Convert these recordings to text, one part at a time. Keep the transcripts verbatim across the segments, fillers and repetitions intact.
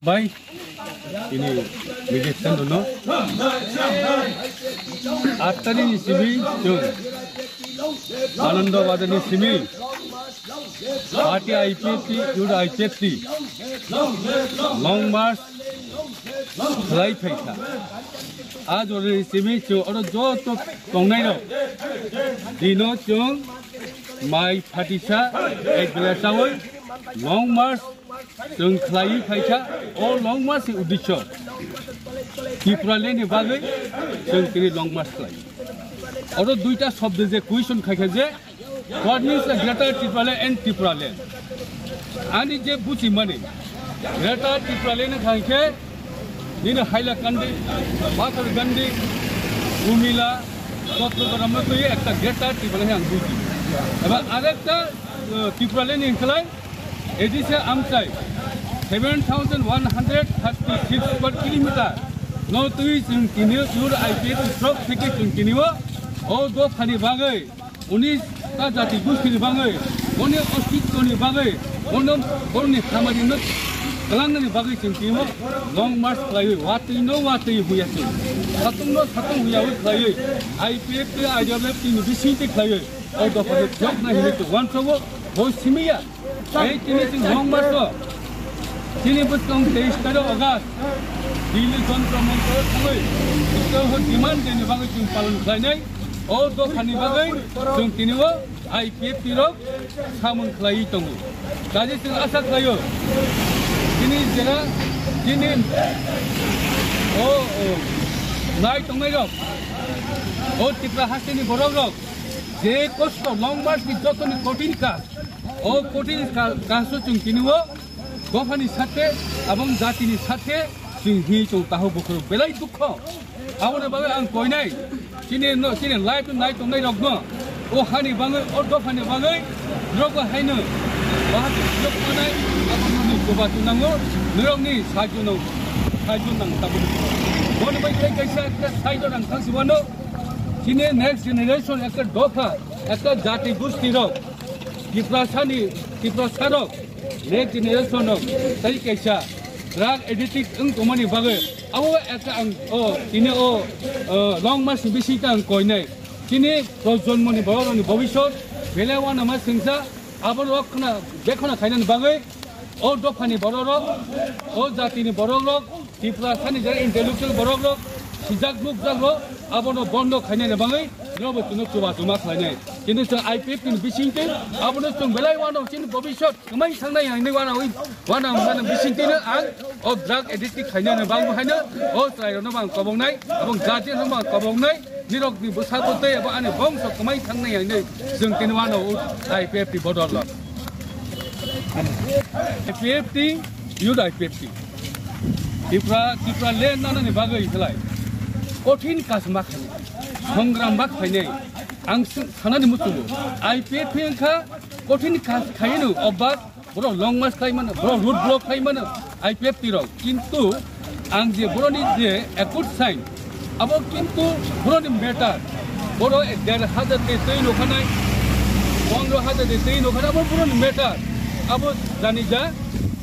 Bai, ini bidik kan dulu. Atari ni simi jung. Anando Bazar ni simi. Party I P F T, youth I P F T. Long march khlai phaikha. A jora ni simi chwng oro joto tongnairok dino chwng mai phatisa ek bela chawi long march chwng khlaiwi phaikha. O long march ni uddesho Tipraland ni bagwi chwng tini long march khlai. Oro duita shobdo je question khaikha je, what means the Greater Tipraland and Tipraland? Ani je buji mani, Greater Tipraland wngkha khe nini Hailakandi, Patharkandi, Umila, Chattogram no twi ekta Greater Tipraland ang buji. Eba arekta, uh, Tipraland wngkhlai, Edise amchai seven thousand one hundred thirty six square kilometer no twi chwng tini ur I P F T srok theke chwng tini o, o dophani bagwi, uni ta jati gustini bagwi, boni ostitwni bagwi, bono, boni hamari no kwlangnani bagwi chwng tini o long march khlaiwi, watwi no watwi huya chwng, satung no satung huya wi khlaiwi, I P F T, I W F T ni bisingtwi khlaiwi, o dophani jokna hinwi chwng uansukgo, bo simiya. Ei tini chwng long march o, chini bwskang teis tarik August, Delhi Jantar Mantar o thangwi, bwskang o demand deni bagwi chwng palon khlainai. O dophani bagwi chwng tini o I P F T rok samung khlaiwi tongo. Kaje chwng asa khlaio, chini jera, chini o, o, nai tongnai rok, o Tripura hasteni borok rok, je kosto long march ni jotoni kothin ka, o kothin ka-, kaso chwng tini o dophani sathe, abong jatini sathe chwng hi chwng taho bukhuk belai dukho. Aboni bagwi ang koinai, chini no, chini live nai tongnai rokno, o hani bagwi, o dophani bagwi, rokbo haino, bahai rok manai, aboni chuba chunango, nirokni sajunang, sajunang tabuk. Boni bai tei kaisa, kaisa side o nang thangsi wano, chini next generation ekta dopha, ekta jati gusti rok, Tiprasani, Tiprasarok, next generation rok, tei kaisa drug addict wng tongmani bagwi, abo ekta ang, o, tini o, o, long march ni bisingtwi ang koinai. Chini projonmoni borok rokni bobisot, belai uanama singsa, abo rok khna, bekhna khainani bagwi, o dophani borok rok, o jatini borok rok, Tiprasani je intellectual borok rok, sijak nukjak rok, abono bondo khainani bagwi, nobo chwngno chuba chuma khlainai. Kintu chwng I P F T ni bisingtwi, abono chwng belai uanama chini bobisot, kwmai thangnai hinwi uanama, uanama bisingtwino ang o drug addict khainani bagwi haino, o chwrairokno bo ang koboknai, abo guardian rokno bo ang koboknai, nirokni bwsakbo tei abo ani bongso kwmai thangnai hinwi chwng tini uanama I P F T bodol rok. I P F T, youth I P F T. Tipra, Tipraland nanani bagwi khlai. Kothin kasma khainai. Songram bak khainai. Ang sw-, sanani muchungo. I P F T wngkha kothin kas-, khainu obak. Borok long march khlai mano, borok road block khlai mano, I P F T rok. Kintu ang je borokni je accord sign, abo kintu borokni matter. Borok der hajar de tei nokhanai, pondro hajar de tei nokhanai, abo borokni matter. Abo jani ja,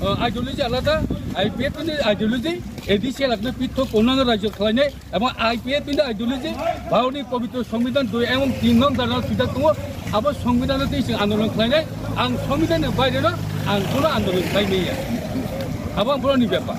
uh, ideology alada, I P F T ni ideology, A D C alakno pithok onano rajyo khlainai. Ebong I P F T ni ideology, Bharatni pobitro Songbidan dui ebong tin nong dara swijak tongo, abo Songbidan no twi chwng andolon khlainai, ang Songbidan ni baire no ang kono andolon khlai manya. Abo ang borokni bepar.